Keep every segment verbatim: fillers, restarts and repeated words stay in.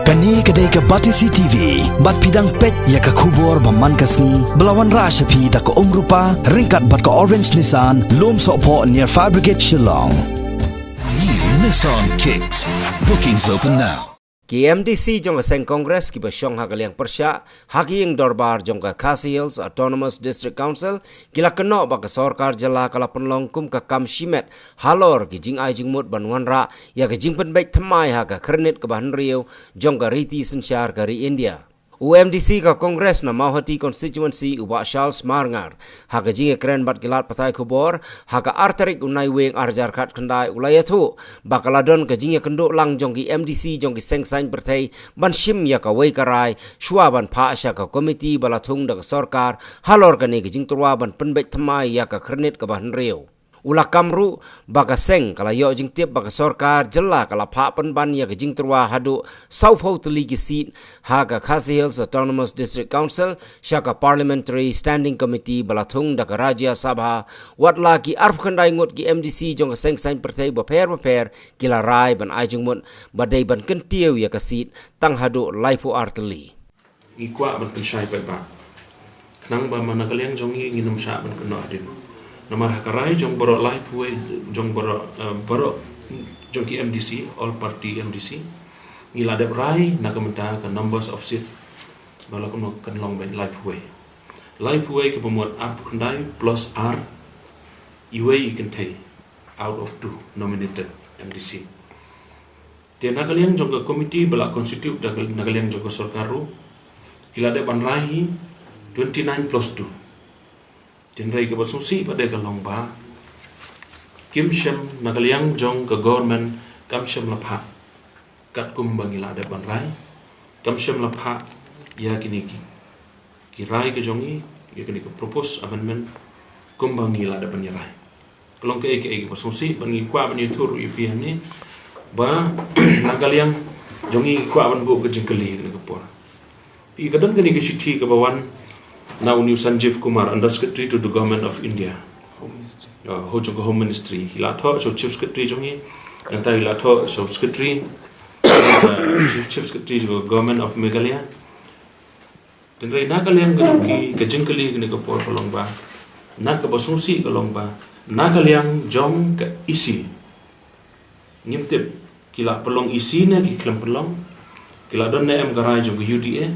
Kane ka dei ka Batesi T V, bad phi dang peit ïa ka khubor ba man ka sngi, ba la wanrah sha phi da ka Umrupa, ryngkat bad ka Orange Nissan, Lumsohphoh near Fire Brigade Shillong. New Nissan Kicks. Bookings open now. Ki M D C jong ka seng Congress kiba shong ha ka liang pyrshah ha ka ïing dorbar jong ka Khasi Hills Autonomous District Council ki la kynnoh ba ka sorkar jylla ka la pynlong kum ka kam shimet halor ki jingai jingmut ban wanrah ïa ka jingpynbeit thymmai ha ka khyrnit kaba hynriew jong ka riti synshar ka ri India. U M D C ka Congress na Mawhati Constituency, u Bah Charles Marngar, ha ka jingïakren bad ki lad pathai khubor ha ka ar tarik u Naiwieng ar hajar khatkhyndai, u la ïathuh ba ka la don ka jingïakynduh lang jong ki M D C jong ki seng saiñ pyrthei ban shim ïa kawei ka rai shuwa ban phah sha ka komiti ba la thung da ka sorkar halor kane ka jingtyrwa ban pynbeit thymmai ïa ka khyrnit kaba hynriew. U la kam ruh ba ka seng ka la ïoh jingtip ba ka sorkar jylla ka la phah pynban ïa ka jingtyrwa haduh sawphew tylli ki seat ha ka Khasi Hills Autonomous District Council sha ka Parliamentary Standing Committee ba la thung da ka Rajya Sabha, wat la ki arphew khyndai ngut ki M D C jong ka seng saiñ pyrthei bapher bapher ki la rai ban ai jingmut ba dei ban kyntiew ïa ka seat tang haduh laiphew ar tylli. Ngi kwah ban pynshai paidbah khnang ba man na ka liang jong ngi ngin ym shah ban kynnoh hadien. Namar ha ka rai jong baroh laiphew wei, jong baroh, eh, baroh jong ki M D C, all party M D C, ngi la dep rai na ka bynta ka numbers of seat ba la kumno kan long ba laiphew wei. Laiphew wei kaba mut arphew khyndai plus ar, iwei i kynthei out of two nominated M D C. Te na ka liang jong ka komiti ba la constitute da ka, na ka liang jong ka sorkar ruh, ki la dep ban rai hi twenty nine plus two. Te hynrei kaba sngewsih pat de ka long ba kim shym, na ka liang jong ka government kam shym la phah katkum ba ngi la dep ban rai, kam shym la phah ïa kine ki, ki rai ka jong ngi, ïa kine ki proposed amendment kumba ngi la dep ban ïa rai. Ka long kaei kaei kaba sngewsih, ba ngi kwah ban ïathuh ruh ïa phi hangne ba na ka liang jong ngi ngi kwah ban buh ka jingkylli ha kane ka por. Phi, ka don kane ka shithi kaba wan na une u Sanjeev Kumar, Under Secretary to the Government of India. Home Ministry. Ah, ha jong ka Home Ministry. Ki la thoh sha u Chief Secretary jong ngi, nangta ki la thoh sha u Secretary, ah, Chief, Chief Secretary jong ka Government of Meghalaya. Te hynrei na ka liang ka jong ki, ka jingkylli kane ka por ka long ba, na kaba sngewsih ka long ba, na ka liang jong ka E C, ngim tip ki la pynlong E C ne ki khlem pynlong, ki la don ne em ka rai jong ka U D A,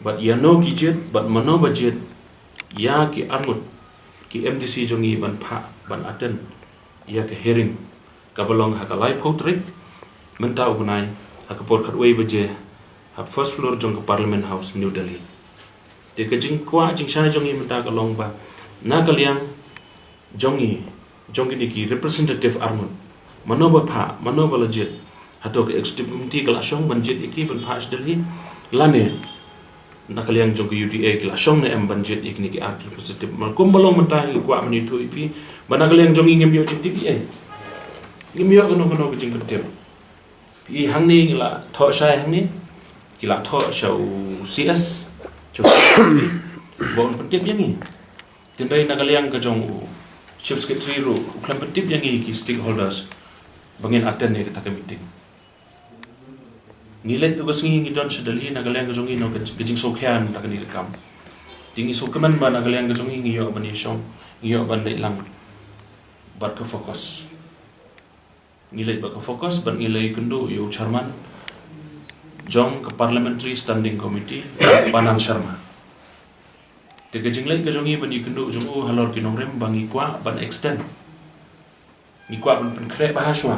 bad ïano ki jied, bad mano ba jied ïa ki arngut ki M D C jong ngi ban phah, ban attend ïa ka hearing kaba long ha ka laiphew tarik mynta u bnai, ha ka por khatwei baje, ha first floor jong ka Parliament House, New Delhi. Te ka jingkwah jingshai jong ngi mynta ka long ba na ka liang jong ngi, jong kine ki representative arngut, mano ba phah, mano ba la jied? Hato ka executive committee ka la shong ban jied ïa ki ban phah sha Delhi, lane na ka liang jong ka U D A ki la shong ne em ban jied ïa kine ki ar representative? Mar kumba long mynta ngi kwah ban ïathuh ïa phi ba na ka liang jong ngi ngim ïoh jingtip ei ei. Ngim ïoh kano kano ka jingpyntip. Phi, hangne ngi la thoh shai hangne, ki la thoh sha u C S, sha u C S, ba un pyntip ïa ngi. Te hynrei na ka liang ka jong u Chief Secretary ruh u khlem pyntip ïa ngi ki stakeholders ba ngin attend ïa kata ka meeting. Ngi leit tu ka sngi ngi don sha Delhi, na ka liang ka jong ngi noh ka, ka jingsngewkhia na kane ka kam. Te ngi sngewkmen ba na ka liang ka jong ngi ngi ïoh ban ïashong, ngi ïoh ban leit lang bad ka FOCUS. Ngi leit bad ka FOCUS bad ngi la ïakynduh ïa u chairman jong ka Parliamentary Standing Committee, Pu Anand Sharma. Te ka jingleit ka jong ngi ban ïakynduh jong u halor ki nongrim ba ngi kwah ban extend, ngi kwah ban pynkhreh bha shuwa.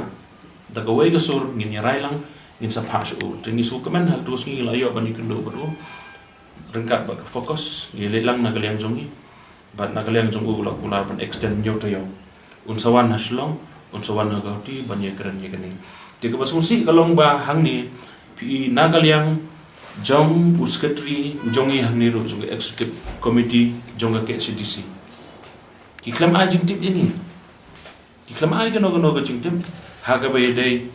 Da kawei ka sur ngin ïa rai lang, ngin sa phah sha u. Te ngi sngewkmen ha katu ka sngi ngi la ïoh ban ïakynduh bad u ryngkat bad ka FOCUS, ngi leit lang na ka liang jong ngi. Bad na ka liang jong u la kular ban extend hynñiew taïew. Un sa wan ha Shillong, un sa wan ha Guwahati ban ïakren ïa kane. Te kaba sngewsih ka long ba hangne, phi, na ka liang jong u secretary u jong ngi hangne ruh jong ka executive committee jong ka K H A D C, ki khlem ai jingtip ïa ngi. Ki khlem ai kano kano ka jingtip ha kaba ïadei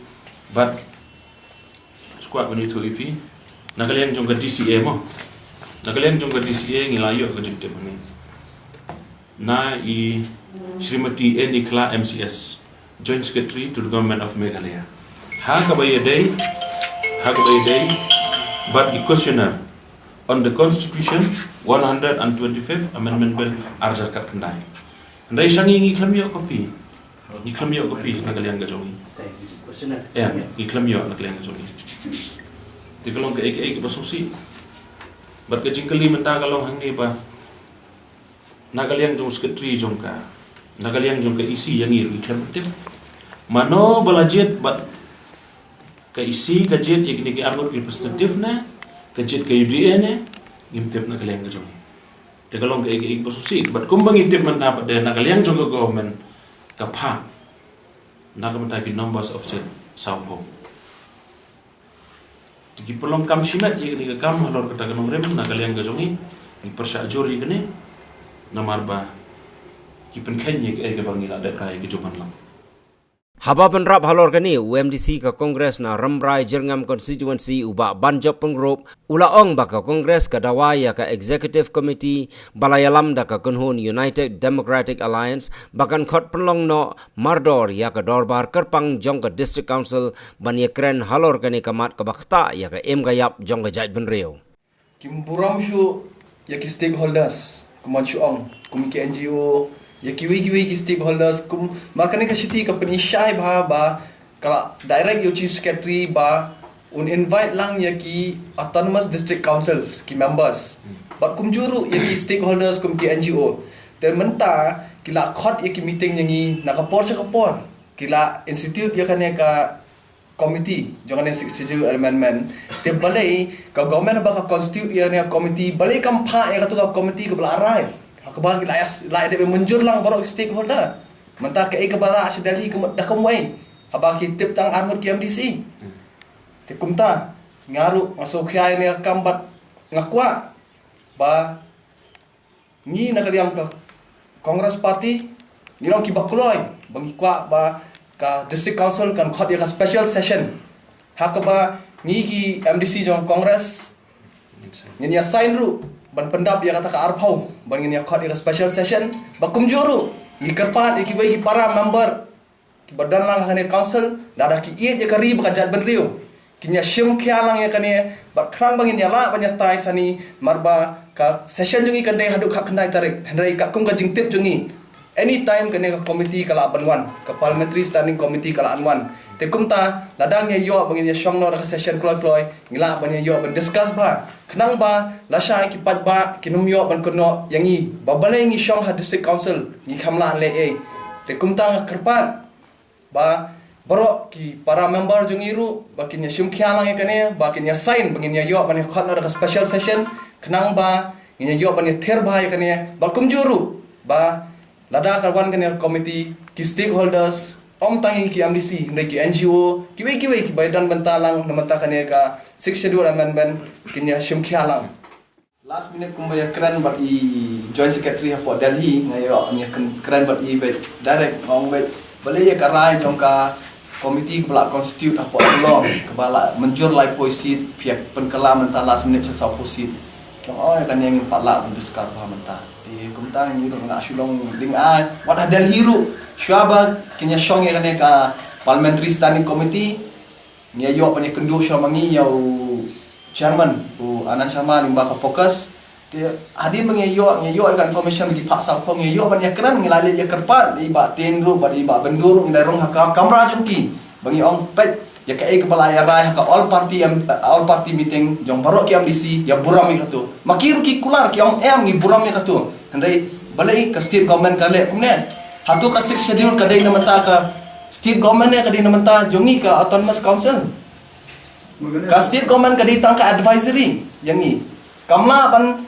bad, sngewkwah ban ïathuh ïa phi, na ka liang jong ka D C A mo. Na ka liang jong ka D C A ngi la ïoh ka jingtip hangne na i Shrimati N Ikla, M C S, Joint Secretary to the Government of Meghalaya. Ha kaba ïadei, Ka dei dei bad ki questionnaire on the Constitution, one hundred and twenty-fifth Amendment Bill, ar hajar khatkhyndai. Hynrei sha ngi, ngi khlem ïoh copy. Ngi khlem ïoh copy na ka liang ka jong ngi. Em, ngi khlem ïoh na ka liang ka jong ngi. Te ka long kaei kaei kaba sngewsih. Bad ka jingkylli mynta ka long hangne ba na ka liang jong secretary jong ka, na ka liang jong ka E C, ïa ngi ruh ngi khlem tip mano ba la jied, bad ka E C ka jied ïa kine ki arngut ki representative ne ka jied ka U D A ne, ngim tip na ka liang ka jong ngi. Te ka long kaei kaei kaba sngewsih. Bad kumba ngi tip mynta pat de, na ka liang jong ka government ka phah na ka bynta ki numbers of seat sawphew. Te ki pynlong kam shimet ïa kane ka kam halor kata ka nongrim na ka liang ka jong ngi. Ngi pyrshah jur ïa kane namar ba ki pynkheiñ ïa kaei kaba ngi la dep rai ïa ka jubab lang. Haba bynrap halor kane, u M D C ka Congress na Rambrai Jyrngam Constituency, u Bah Banjop Pyngrope, u la ong ba ka Congress ka dawa ïa ka Executive Committee ba la ïalam da ka kynhun United Democratic Alliance ba kan khot pynlong noh mardor ïa ka dorbar kyrpang jong ka District Council ban ïakren halor kane ka mat kaba ktah ïa ka im ka ïap jong ka jaitbynriew. Kim burom shuh ïa ki stakeholders, kum ban shu ong, kum ki N G O, ïa kiwei kiwei ki stakeholders, kum, mar kane ka shithi ka pynshai bha ba ka la direct ïa u Chief Secretary ba un invite lang ïa ki Autonomous District Councils, ki members. Bad kumjuh ruh ïa ki stakeholders kum ki N G O. Te mynta ki la khot ïa ki meeting ïa ngi na ka por sha ka por. Ki la institute ïa kane ka committee jong kane Sixth Schedule Amendment. Te balei ka government ba ka constitute ïa kane ka committee, balei kam phah ïa kato ka committee kaba la rai? Ha kaba ki la ïa, la ïa dep mynjur lang baroh ki stakeholder. Mynta kaei kaba rah sha Delhi ka mut da kumwei haba ki tip tang arngut ki M D C. Te kumta nga ruh nga sngewkhia ïa kane ka kam bad nga kwah ba ngi na ka liang ka Congress Party ngi long kiba kloi ba ngi kwah ba ka District Council kan khot ïa ka special session. Ha kaba ngi ki M D C jong Congress ngin ïa sign ruh ban pyndap ïa kata ka arphew ban ngin ïa khot ïa ka special session. Ba kumjuh ruh ngi kyrpad ïa kiwei ki para member kiba don lang ha kane ka council, lada ki ïeit ïa ka ri bad ka jaitbynriew, kin ïa shim khia lang ïa kane, bad khnang ba ngin ïa lah ban ïatai sani, namar ba ka session jong ngi kan dei haduh khatkhyndai tarik, hynrei katkum ka jingtip jong ngi, anytime kane ka committee ka lah ban wan, ka Parliamentary Standing Committee ka lah ban wan. Te kumta, lada ngi ïoh ba ngin ïa shong noh da ka session kloi kloi, ngi lah ban ïa ïoh ban discuss bha. Khnang ba lashai ki paidbah kin ym ïoh ban kynnoh ïa ngi ba balei ngi shong ha District Council, ngi kham lah leh ei. Te kumta nga kyrpad ba baroh ki para member jong ngi ruh ba kin ïa shim khia lang ïa kane, ba kin ïa sign, ba ngin ïa ïoh ban ïa khot noh da ka special session, khnang ba ngin ïa ïoh ban ïa ther bha ïa kane, ba kumjuh ruh ba lada ka wan kane ka committee, ki stakeholders, ym tang ïa ki M D C, hynrei ki N G O, kiwei kiwei kiba ïadon bynta lang na bynta kane ka Sixth Schedule Amendment, kin ïa shim khia lang. Last minute kumba ïa kren bad i Joint Secretary hapoh Delhi, nga ïa, ïa kren, kren bad i bad direct, nga ong bad balei ïa ka rai jong ka committee kaba la constitute hapoh Shillong, kaba la mynjur laiphew seat, phi ïa pynkylla mynta last minute sha sawphew seat. Ki ong, oh, ïa kane ngim pat lah ban discuss bha mynta. Te kumta ngi ruh nga shu long ding ai wat ha Delhi ruh, shuwa ba kin ïa shong ïa kane ka Parliamentary Standing Committee, ngi ïa ïoh ban ïa kynduh shuwa ma ngi ïa u chairman, u Anand Sharma, lyngba ka FOCUS. Te hadien ba ngi ïa ïoh, ngi ïa ïoh ïa ka information ba ki phah sawphew, ngi ïa ïoh ban ïa kren, ngi la leit ïa kyrpad ïa i Bah Tien ruh bad i Bah Byndur ruh, ngi la rung ha ka kamra jong ki ba ngi ong peit ïa kaei kaba la ïa rai ha ka all party, em, all party meeting jong baroh ki M D C, ïa burom ïa kato. Ma ki ruh ki kular, ki ong em, ngi burom ïa kato. Hynrei balei ka state government ka leh kumne? Hato ka Sixth Schedule ka dei na bynta ka state government ne ka dei na bynta jong ngi ka Autonomous Council? Ka state government ka dei tang ka advisory ïa ngi. Kam lah ban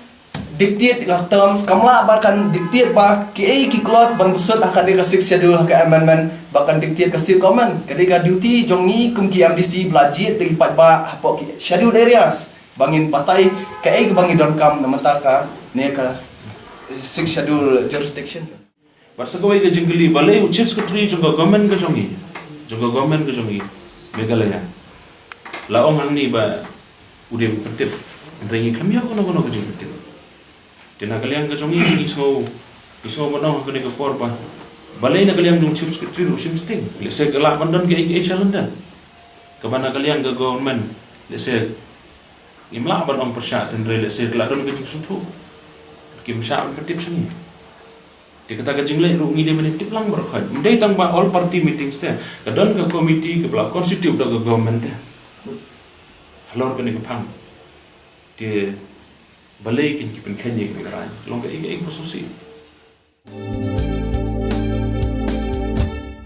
dictate ka terms, kam lah ba kan dictate ba kiei ki clause ban bsut ha ka dei ka Sixth Schedule, ha ka amendment, ba kan dictate ka state government. Ka dei ka duty jong ngi kum ki M D C ba la jied da ki paidbah hapoh ki scheduled areas, ba ngin batai kaei kaba ngi donkam na bynta kane ka Sixth Schedule jurisdiction. Bad sa kawei ka jingkylli, balei u Chief Secretary jong ka government ka jong ngi, jong ka government ka jong ngi, Meghalaya, la ong hangne ba u dei ban pyntip, hynrei ngi khlem ïoh kano kano ka jingpyntip. Te na ka liang ka jong ngi, ngi sngew, ngi sngew ban ong ha kane ka por ba balei na ka liang jong u Chief Secretary ruh u shim sting. Lehse ka lah ban don kaei kaei sha lyndet kaba na ka liang ka government Lehse ngim lah ban ong pyrshah, tynrai lehse ka la don ka jingsngewthuh, kim shah ban pyntip sha ngi. Te kata ka jingleh ruh ngi dei ban tip lang baroh khoit. Ym dei tang ba all party meetings te, ka don ka committee kaba la constitute da ka government te halor kane ka phang. Te balei kin ki pynkheiñ ïa kane ka rai? Long kaei kaei kaba sngewsih.